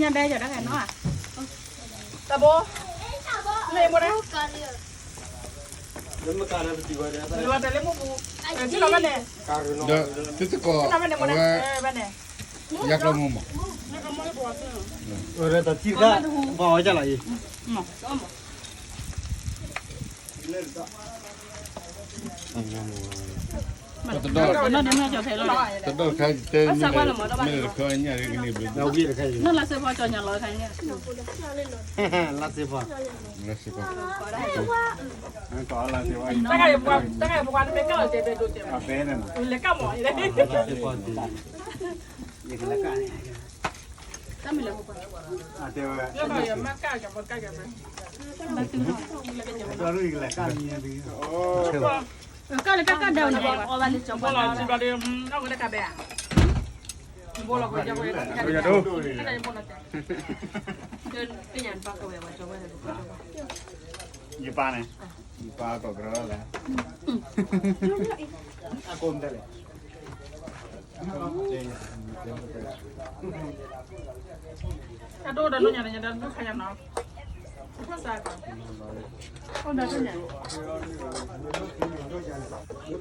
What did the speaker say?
ညါဘဲယၤတၢ်ခါနီၤ, တဘိ, လၢမိၢ်ဒၣ်, လၢမိၢ်ပူၤ, လၢလီၤဘၣ်န့ၣ်, ဒီးသုတကိး, အဝဲ, ယၤကျီမိၢ်မး, တၢ်ထံၣ်တၢ်, ဘၣ်ဝဲဒ်လီၤအံၤ, တဒိၣ်, တဒိၣ်ခါတဲ, မ့ၢ်တခီညၣ်ရ့ကန့ၢ်ဘျုး, လၢစ့ဖီ, လၢစ့ဖီ, လၢစ့ဖီ, တၢ်ဂ့ၢ်ပှၤ, တၢ်ဂ့ၢ်ပှၤန့ၣ်မ့ၢ်ကၢ်လီၤတဲဘဲဒိၣ်တဲဘဲ, လဲၤကၢ်မီၤ, တၢ်မ့ၢ်လဲၤ, မၤကၢ်ကၢ်, မၤကၢ်ကၢ်, ကၢ်လၢကၢ်ကၢ်ဒဲးန့ၣ်, ဘိလီၤစံးဘၣ်ဒီး, အဝဲတၢ်ကဘဲဧါ, ဘိလီၤ, ယပၢ်န့ၣ်, ယပၢ်ကီၢ်ကရၢလဲၣ်, အကိးမတလဲၣ်, အတအိၣ်ဒီးလၢညါန့ၣ် ညါဒီးဒုးခါညါနီၤ, အိၣ်ဒီးလၢညါ